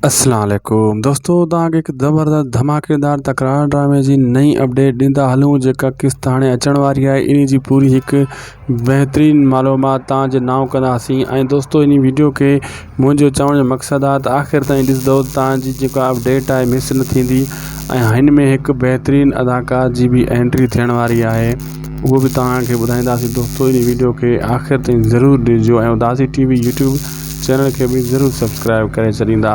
اسلام عليڪم دوستو توهان کي هڪ زبردست ڌماڪيدار تڪرار ڊرامي جي نئين اپڊيٽ ڏيندا هلون جيڪا قسط هاڻي اچڻ واري آهي انهي جي پوري هڪ بهترين معلومات توهان جي نانء ڪنداسين ۽ دوستو انهي ويڊيو کي منهنجو چوڻ جو مقصد آهي ته آخر تائين ڏسندو توهان جي جيڪا اپڊيٽ آهي مس نه ٿيندي ۽ هن ۾ هڪ بهترين اداڪار جي به انٽري ٿيڻ واري آهي اهو به توهان کي ٻڌائينداسين دوستو انهي ويڊيو کي آخر تائين ضرور ڏسجو ۽ اداسي ٽي وي يوٽيوب چينل کي به ضرور سبسڪرائب ڪري ڇڏيندا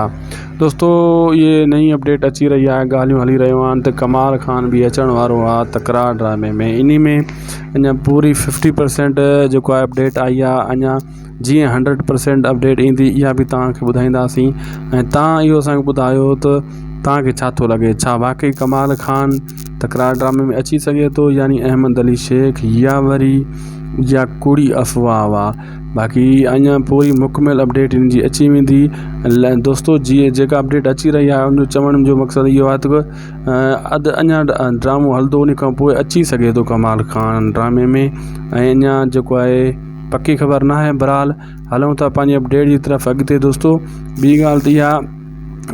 دوستو اهي نئين اپڊيٽ اچي رهي آهي ڳالهيون هلي رهيون آهن ته ڪمال خان به اچڻ وارو آهي تڪرار ڊرامي ۾ انهي ۾ اڃا پوري ففٽي پرسينٽ جيڪو آهي اپڊيٽ آئي آهي اڃا جيئن هنڊريڊ پرسينٽ اپڊيٽ ايندي اها به توهان کي ٻڌائينداسين ۽ توهان اهو اسانکي ٻڌايو ته توهان کي ڇا ٿو لڳي ڇا واقعي ڪمال خان تڪرار ڊرامي ۾ اچي سگهي ٿو يعني احمد علي شيخ يا وري يا ڪوڙي افواهه آهي باقي اڃا پوري مڪمل اپڊيٽ ان جي اچي ويندي دوستو جي جيڪا اپڊيٽ اچي رهي آهي ان جو چوڻ جو مقصد اهو آهي ته اڌ اڃا ڊرامو هلندو ان کان پوء اچي سگهي ٿو ڪمال خان ڊرامي ۾ ۽ اڃا جيڪو آهي پڪي خبر ناهي بهرحال هلون ٿا پنهنجي اپڊيٽ جي طرف اڳتي دوستو ٻي ڳالهه ته اها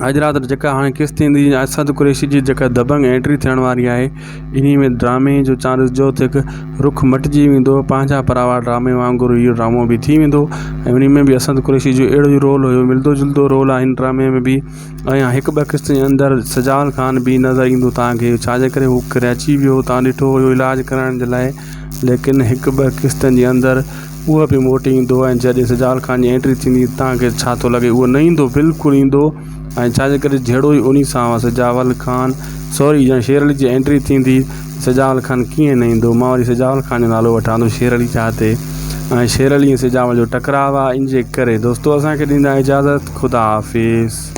اڄ رات جيڪا هاڻي قسط ايندي اسد قريشي جي جيڪا دبنگ انٽري ٿيڻ واري آهي انهي ۾ ڊرامي جو چان ڏسجو ته هڪ رخ مٽجي ويندو پنهنجا پراوا ڊرامي وانگر اهو ڊرامو به ٿي ويندو ۽ انهي ۾ به اسد قريشي جو اهڙو ئي رول هيو ملدو جلدو رول آهي هن ڊرامي ۾ به ۽ هڪ ٻه قسط جي اندر سجاول خان به نظر ايندو توهان کي ڇا جي ڪري هو ڪراچي ويو توهان ڏٺو هيو علاج ڪرائڻ جي لاء ليڪن هڪ ٻه قسطن جي اندر اهو به موٽي ايندو ۽ جڏهن سجاول خان جي انٽري ٿيندي توهان کي ڇا ٿو لڳي اهو نه ايندو بلڪل ايندو ۽ ڇا جي ڪري جهيڙو ئي انهي سان هو سجاول خان سوري جڏهن شير علي جي انٽري ٿيندي سجاول خان ڪيئن نه ايندو مان وري سجاول خان جو نالو وٺان ٿو شير علي جاء تي ۽ شير علي ۽ سجاول جو ٽڪراء آهي ان جي ڪري دوستو اسان کي ڏيندا اجازت خدا حافظ.